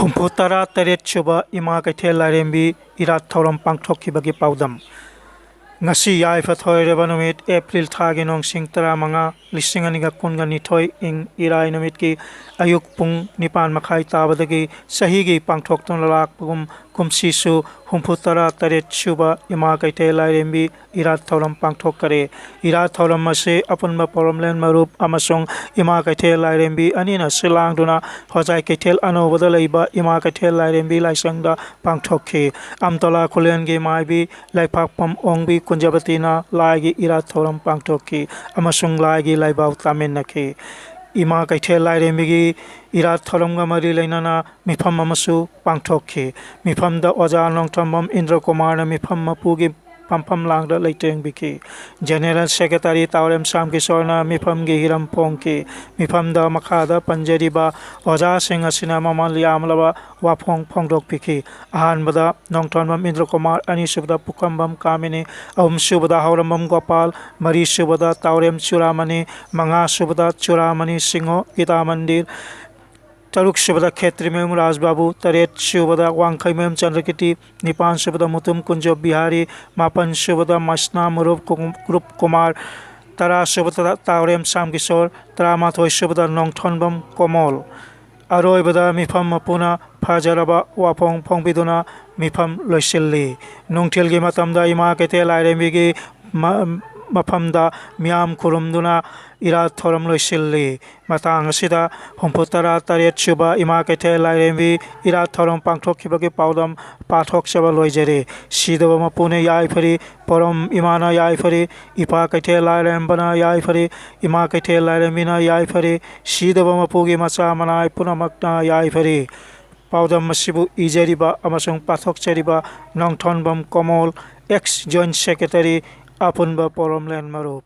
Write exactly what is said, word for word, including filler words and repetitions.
ꯍꯨꯝꯐꯨ ꯇꯔꯥ ꯇꯔꯦꯠ ꯁꯨꯕ ꯏꯃꯥ ꯀꯩꯊꯦꯜ ꯂꯥꯏꯔꯦꯝꯕꯤ ꯏꯔꯥꯠ ꯊꯧꯔꯝ ꯄꯥꯡꯊꯣꯛꯈꯤꯕꯒꯤ ꯄꯥꯎꯗꯝ꯫ ꯉꯁꯤ ꯌꯥꯏꯐ ꯊꯣꯏꯔꯕ ꯅꯨꯃꯤꯠ, ꯑꯦꯄ꯭ꯔꯤꯜ ꯊꯥꯒꯤ ꯅꯣꯡꯁꯤꯡ ꯇꯔꯥꯃꯉꯥ, ꯂꯤꯁꯤꯡ ꯑꯅꯤꯒ ꯀꯨꯟꯒ ꯅꯤꯊꯣꯏ, ꯏꯪ ꯏꯔꯥꯏ ꯅꯨꯃꯤꯠꯀꯤ ꯑꯌꯨꯛ ꯄꯨꯡ ꯅꯤꯄꯥꯟ ꯃꯈꯥꯏ ꯇꯥꯕꯗꯒꯤ ꯆꯍꯤꯒꯤ ꯄꯥꯡꯊꯣꯛꯇꯨꯅ ꯂꯥꯛꯄꯒꯨꯝ, ꯀꯨꯝꯁꯤꯁꯨ ꯍꯨꯝꯐꯨ ꯇꯔꯥ ꯇꯔꯦꯠ ꯁꯨꯕ ꯏꯃꯥ ꯀꯩꯊꯦꯜ ꯂꯥꯏꯔꯦꯝꯕꯤ ꯏꯔꯥꯠ ꯊꯧꯔꯝ ꯄꯥꯡꯊꯣꯛꯈꯔꯦ꯫ ꯏꯔꯥꯠ ꯊꯧꯔꯝ ꯑꯁꯤ ꯑꯄꯨꯟꯕ ꯄꯣꯔꯣꯝꯂꯦꯟ ꯃꯔꯨꯞ ꯑꯃꯁꯨꯡ ꯏꯃꯥ ꯀꯩꯊꯦꯜ ꯂꯥꯏꯔꯦꯝꯕꯤ ꯑꯅꯤꯅ ꯁꯤꯜ ꯂꯥꯡꯗꯨꯅ ꯍꯣꯖꯥꯏ ꯀꯩꯊꯦꯜ ꯑꯅꯧꯕꯗ ꯂꯩꯕ ꯏꯃꯥ ꯀꯩꯊꯦꯜ ꯂꯥꯏꯔꯦꯝꯕꯤ ꯂꯥꯏꯁꯪꯗ ꯄꯥꯡꯊꯣꯛꯈꯤ꯫ ꯑꯝꯇꯣꯂꯥ ꯈꯨꯂꯦꯟꯒꯤ ꯃꯥꯏꯕꯤ ꯂꯩꯄꯥꯛꯄꯝ ꯑꯣꯡꯕꯤ ꯀꯨꯟꯖꯕꯇꯤꯅ ꯂꯥꯏꯒꯤ ꯏꯔꯥꯠ ꯊꯧꯔꯝ ꯄꯥꯡꯊꯣꯛꯈꯤ ꯑꯃꯁꯨꯡ ꯂꯥꯏꯒꯤ ꯂꯥꯏꯕꯥꯎ ꯇꯥꯃꯤꯟꯅꯈꯤ꯫ ꯏꯃꯥ ꯀꯩꯊꯦꯜ ꯂꯥꯏꯔꯦꯝꯕꯤꯒꯤ ꯏꯔꯥꯠ ꯊꯧꯔꯝꯒ ꯃꯔꯤ ꯂꯩꯅꯅ ꯃꯤꯐꯝ ꯑꯃꯁꯨ ꯄꯥꯡꯊꯣꯛꯈꯤ꯫ ꯃꯤꯐꯝꯗ ꯑꯣꯖꯥ ꯅꯣꯡꯊꯣꯝꯕꯝ ꯏꯟꯗ꯭ꯔ ꯀꯨꯃꯥꯔꯅ ꯃꯤꯐꯝ ꯃꯄꯨꯒꯤ ꯄꯥꯝꯐꯝ ꯂꯥꯡꯗ ꯂꯩꯇꯦꯡꯕꯤꯈꯤ꯫ ꯖꯦꯅꯦꯔꯦꯜ ꯁꯦꯀ꯭ꯔꯦꯇꯔꯤ ꯇꯥꯎꯔꯦꯝ ꯁ꯭ꯌꯥꯝ ꯀꯤꯁꯣꯔꯅ ꯃꯤꯐꯝꯒꯤ ꯍꯤꯔꯝ ꯐꯣꯡꯈꯤ꯫ ꯃꯤꯐꯝꯗ ꯃꯈꯥꯗ ꯄꯟꯖꯔꯤꯕ ꯑꯣꯖꯥꯁꯤꯡ ꯑꯁꯤꯅ ꯃꯃꯜ ꯌꯥꯝꯂꯕ ꯋꯥꯐꯣꯡ ꯐꯣꯡꯗꯣꯛꯄꯤꯈꯤ꯫ ꯑꯍꯥꯟꯕꯗ ꯅꯣꯡꯊꯣꯟꯕꯝ ꯏꯟꯗ꯭ꯔ ꯀꯨꯃꯥꯔ, ꯑꯅꯤꯁꯨꯕꯗ ꯄꯨꯈꯝꯕꯝ ꯀꯥꯃꯤꯅꯤ, ꯑꯍꯨꯝꯁꯨꯕꯗ ꯍꯧꯔꯝꯕꯝ ꯒꯣꯄꯥꯜ, ꯃꯔꯤꯁꯨꯕꯗ ꯇꯥꯎꯔꯦꯝ ꯆꯨꯔꯥꯃꯅꯤ, ꯃꯉꯥꯁꯨꯕꯗ ꯆꯨꯔꯥꯃꯅꯤ ꯁꯤꯡꯍꯣ ꯒꯤꯇꯥ ꯃꯟꯗꯤꯔ, ꯇꯔꯨꯛꯁꯨꯕꯗ ꯈꯦꯇ꯭ꯔꯤꯃꯌꯨꯝ ꯔꯥꯖꯕꯥꯕꯨ, ꯇꯔꯦꯠꯁꯨꯕꯗ ꯋꯥꯡꯈꯩꯃꯌꯨꯝ ꯆꯟꯗ꯭ꯔꯀꯤꯔꯇꯤ, ꯅꯤꯄꯥꯟꯁꯨꯕꯗ ꯃꯨꯇꯨꯝ ꯀꯨꯟꯖ ꯕꯤꯍꯥꯔꯤ, ꯃꯥꯄꯟꯁꯨꯕꯗ ꯃꯁꯅꯥ ꯃꯔꯨꯞ ꯀꯨ-, ꯔꯨꯞ ꯀꯨꯃꯥꯔ, ꯇꯔꯥꯁꯨꯕꯗ ꯇꯥꯎꯔꯦꯝ ꯁ꯭ꯌꯥꯝ ꯀꯤꯁꯣꯔ, ꯇꯔꯥꯃꯥꯊꯣꯏꯁꯨꯕꯗ ꯅꯣꯡꯊꯣꯟꯕꯝ ꯀꯣꯃꯣꯜ꯫ ꯑꯔꯣꯏꯕꯗ ꯃꯤꯐꯝ ꯃꯄꯨꯅ ꯐꯖꯔꯕ ꯋꯥꯐꯣꯡ ꯐꯣꯡꯕꯤꯗꯨꯅ ꯃꯤꯐꯝ ꯂꯣꯏꯁꯤꯜꯂꯤ꯫ ꯅꯨꯡꯊꯤꯜꯒꯤ ꯃꯇꯝꯗ ꯏꯃꯥ ꯀꯩꯊꯦꯜ ꯂꯥꯏꯔꯦꯝꯕꯤꯒꯤ ꯃ-, ꯃꯐꯝꯗ ꯃꯤꯌꯥꯝ ꯈꯨꯔꯨꯝꯗꯨꯅ ꯏꯔꯥꯠ ꯊꯧꯔꯝ ꯂꯣꯏꯁꯤꯜꯂꯤ꯫ ꯃꯇꯥꯡ ꯑꯁꯤꯗ ꯍꯨꯝꯐꯨ ꯇꯔꯥ ꯇꯔꯦꯠ ꯁꯨꯕ ꯏꯃꯥ ꯀꯩꯊꯦꯜ ꯂꯥꯏꯔꯦꯝꯕꯤ ꯏꯔꯥꯠ ꯊꯧꯔꯝ ꯄꯥꯡꯊꯣꯛꯈꯤꯕꯒꯤ ꯄꯥꯎꯗꯝ ꯄꯥꯊꯣꯛꯆꯕ ꯂꯣꯏꯖꯔꯦ꯫ ꯁꯤꯗꯕ ꯃꯄꯨꯅ ꯌꯥꯏꯐꯔꯤ, ꯄꯣꯔꯣꯝ ꯏꯃꯥꯅ ꯌꯥꯏꯐꯔꯤ, ꯏꯄꯥ ꯀꯩꯊꯦꯜ ꯂꯥꯏꯔꯦꯝꯕꯅ ꯌꯥꯏꯐꯔꯤ, ꯏꯃꯥ ꯀꯩꯊꯦꯜ ꯂꯥꯏꯔꯦꯝꯕꯤꯅ ꯌꯥꯏꯐꯔꯤ, ꯁꯤꯗꯕ ꯃꯄꯨꯒꯤ ꯃꯆꯥ ꯃꯅꯥꯏ ꯄꯨꯝꯅꯃꯛꯅ ꯌꯥꯏꯐꯔꯤ꯫ ꯄꯥꯎꯗꯝ ꯑꯁꯤꯕꯨ ꯏꯖꯔꯤꯕ ꯑꯃꯁꯨꯡ ꯄꯥꯊꯣꯛꯆꯔꯤꯕ ꯅꯣꯡꯊꯣꯟꯕꯝ ꯀꯣꯃꯣꯜ, ꯑꯦꯛꯁ ꯖꯣꯏꯟꯠ ꯁꯦꯀ꯭ꯔꯦꯇꯔꯤ, ꯑꯄꯨꯟꯕ ꯄꯣꯔꯣꯝꯂꯦꯟ ꯃꯔꯨꯞ꯫